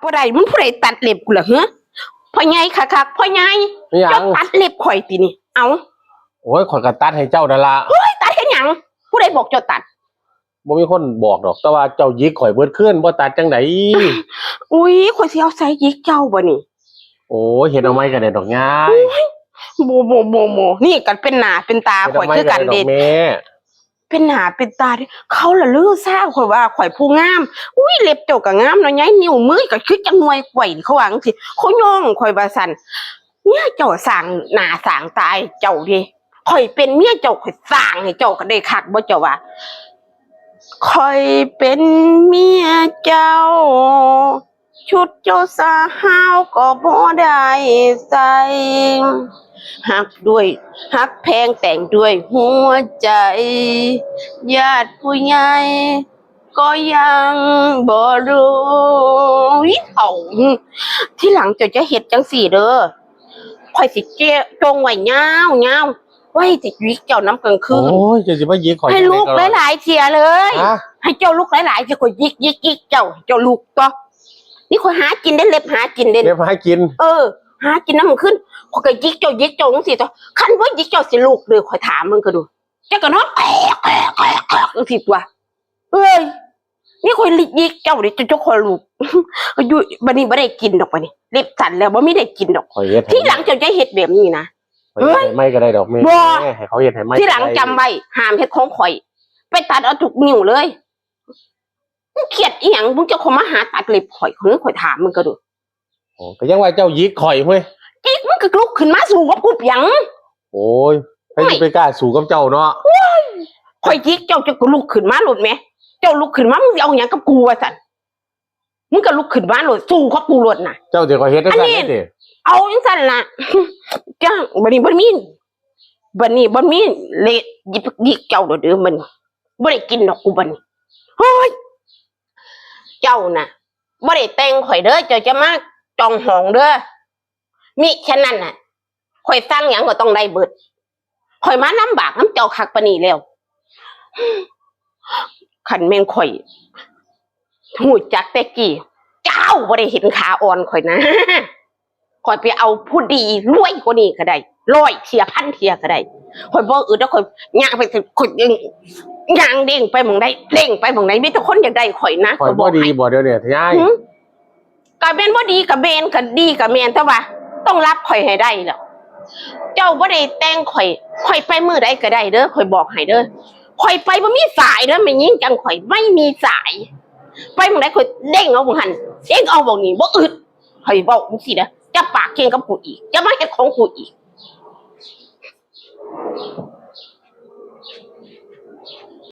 ບໍ່ໄດ້ ມັນຜູ້ໃດຕັດເລັບກູລະເຮີ? ພໍ່ໃຫຍ່ຄັກໆ ພໍ່ໃຫຍ່ ເຈົ້າຕັດເລັບຂ້ອຍຕິນີ້? ເອົ້າ ໂອ້ຍ ຂ້ອຍກໍຕັດໃຫ້ເຈົ້ານັ້ນລະ. ໂອ້ຍ ຕັດເຮັດຫຍັງ? ຜູ້ໃດບອກເຈົ້າຕັດ? ບໍ່ມີຄົນບອກດອກ ແຕ່ວ່າເຈົ້າຫຍິກຂ້ອຍເບິດຄືນ ບໍ່ຕັດຈັ່ງໃດ? ອຸ້ຍ ຂ້ອຍຊິເອົາໃສຫຍິກເຈົ້າບາດນີ້? ໂອ້ຍ ເຮັດເອົາໃໝ່ກໍໄດ້ດອກຍາຍ. ບໍ່ໆໆໆ ນີ້ກໍເປັນໜ້າເປັນຕາຂ້ອຍຄືກັນເດ້. ເປັນໜ້າເປັນຕາເດ້ ເຂົາລະລືຊາຂ້ອຍວ່າຂ້ອຍຜູ້ງາມ. ອຸ້ຍ ເລັບເຈົ້າກໍງາມເນາະຍາຍ ນິ້ວມືກໍຄືຈັກໜ່ວຍກ້ວຍ ເຂົາວ່າຈັ່ງຊີ້ ເຂົາຍ້ອງຂ້ອຍວ່າຊັ້ນ. ເມຍເຈົ້າສ້າງໜ້າສ້າງຕາໃຫ້ເຈົ້າເດ້ ຂ້ອຍເປັນເມຍເຈົ້າ ຂ້ອຍສ້າງໃຫ້ເຈົ້າກໍໄດ້ຄັກບໍ່ ເຈົ້າວ່າ. ຂ້ອຍເປັນເມຍເຈົ້າ ຊຸດເຈົ້າສາວກໍບໍ່ໄດ້ໃສ່ ຮັກດ້ວຍ ຮັກແພງແຕ່ງດ້ວຍຫົວໃຈ ຍາດຜູ້ໃຫຍ່ກໍຍັງບໍ່ຮູ້. ວິ ເຖົ້າ ທີຫຼັງເຈົ້າຈະເຮັດຈັ່ງຊີ້ເດີ ຂ້ອຍຊິເຈ- ຈົ່ງໄວ້ຍາວໆ ໄວ້ຊິຫຍິກເຈົ້ານຳກາງຄືນ. ໂອ້ຍ ເຈົ້າຊິມາຫຍິກຂ້ອຍ ໃຫ້ລຸກຫຼາຍໆເທື່ອເລີຍ. ຮະ? ໃຫ້ເຈົ້າລຸກຫຼາຍໆ ຊິຂ້ອຍຫຍິກໆໆເຈົ້າ ເຈົ້າລຸກຕົວະ. ນີ້ຂ້ອຍຫາກິນເດ້ ເລັບຫາກິນເດ້ ເລັບຫາກິນ. ເອີ ຫາກິນນຳກາງຄືນ ຂ້ອຍກໍຫຍິກເຈົ້າ ຫຍິກເຈົ້າຈັ່ງຊີ້ຕົວະ. ຄັນບໍ່ຫຍິກເຈົ້າຊິລຸກເດີ ຂ້ອຍຖາມເບິ່ງກໍດູ. ເຈົ້າກໍນອນແກກໆໆໆຈັ່ງຊີ້ຕົວະ. ເອີຍ ນີ້ຂ້ອຍຫຍິກເຈົ້າເດ້ ເຈົ້າ ເຈົ້າຄ່ອຍລຸກ. ຢູ່ ບັດນີ້ບໍ່ໄດ້ກິນດອກ ບັດນີ້ເລັບສັ້ນແລ້ວ ບໍ່ມີໄດ້ກິນດອກ. ທີຫຼັງເຈົ້າຢ່າເຮັດແບບນີ້ນະ. ຂ້ອຍເຮັດໃຫ້ໃໝ່ກໍໄດ້ດອກແມ່. ບໍ່ ໃຫ້ເຂົາເຮັດໃຫ້ໃໝ່. ທີຫຼັງຈຳໄວ້ ຫ້າມເຮັດຂອງຂ້ອຍ ໄປຕັດເອົາທຸກນິ້ວເລີຍ. ມຶງຄຽດອີ່ຫຍັງ ມຶງຈະເຂົ້າມາຫາຕັດເລັບຂ້ອຍ ເອີ ຂ້ອຍຖາມມຶງກໍດູ. ໂອ້ ກໍຍັງວ່າເຈົ້າຫຍິກຂ້ອຍເວີຍ. ຫຍິກ ມຶງກໍລຸກຂຶ້ນມາສູ້ກັບກູເປັນຫຍັງ? ໂອ້ຍ ໃຜຊິໄປກ້າສູ້ກັບເຈົ້າເນາະ. ໂອ້ຍ ຂ້ອຍຫຍິກເຈົ້າ ເຈົ້າກໍລຸກຂຶ້ນມາໂລດແໝ. ເຈົ້າລຸກຂຶ້ນມາ ມຶງຊິເອົາຫຍັງກັບກູວ່າຊັ້ນ? ມຶງກໍລຸກຂຶ້ນມາໂລດ ສູ້ກັບກູໂລດນະ. ເຈົ້າຊິຂ້ອຍເຮັດຈັ່ງຊັ້ນເດ້. ເອົາຈັ່ງຊັ້ນລະ ຈັ່ງ ບັດນີ້ບໍ່ມີ ບັດນີ້ບໍ່ມີເລະ ຫຍິກເຈົ້າໂລດເດີ ມັນບໍ່ໄດ້ກິນດອກກູບັດນີ້. ໂອ້ຍ ເຈົ້ານະ ບໍ່ໄດ້ແຕ່ງຂ້ອຍເດີ ເຈົ້າຈະມາຈອງຫອງເດີ. ມິສະນັ້ນນະ ຂ້ອຍສັ່ງຫຍັງກໍຕ້ອງໄດ້ເບິດ. ຂ້ອຍມາລຳບາກນຳເຈົ້າຄັກປານນີ້ແລ້ວ. ຄັນແມ່ນຂ້ອຍຮູ້ຈັກແຕ່ກີ້ ເຈົ້າບໍ່ໄດ້ເຫັນຂາອ່ອນຂ້ອຍນະ. ຂ້ອຍໄປເອົາຜູ້ດີລວຍກວ່ານີ້ກໍໄດ້ ຮ້ອຍເທື່ອ ພັນເທື່ອກໍໄດ້. ຂ້ອຍບໍ່ອຶດດອກ ຂ້ອຍຍ່າງໄປ ຂ້ອຍຍ່າງເດ້ງໄປໝ່ອງໃດ ເດ້ງໄປໝ່ອງໃດ ມີແຕ່ຄົນຢາກໄດ້ຂ້ອຍນະ. ຂ້ອຍບໍ່ດີບໍ່ດຽວນີ້ຍາຍ? ຫື? ກະແມ່ນບໍ່ດີກະແມ່ນ ກະດີກະແມ່ນ ແຕ່ວ່າຕ້ອງຮັບຂ້ອຍໃຫ້ໄດ້ແລ້ວ. ເຈົ້າບໍ່ໄດ້ແຕ່ງຂ້ອຍ ຂ້ອຍໄປມື້ໃດກໍໄດ້ເດີ ຂ້ອຍບອກໃຫ້ເດີ. ຂ້ອຍໄປບໍ່ມີສາຍເດີ ແມ່ຍິງຈັ່ງຂ້ອຍໄມ່ມີສາຍ. ໄປໝ່ອງໃດຂ້ອຍເດ້ງເອົາໝ່ອງຫັ້ນ ເດ້ງເອົາໝ່ອງນີ້ ບໍ່ອຶດ. ຂ້ອຍເວົ້າຈັ່ງຊີ້ເດີ ຢ່າປາກເກັ່ງກັບກູອີກ ຢ່າມາເຮັດຂອງກູອີກ.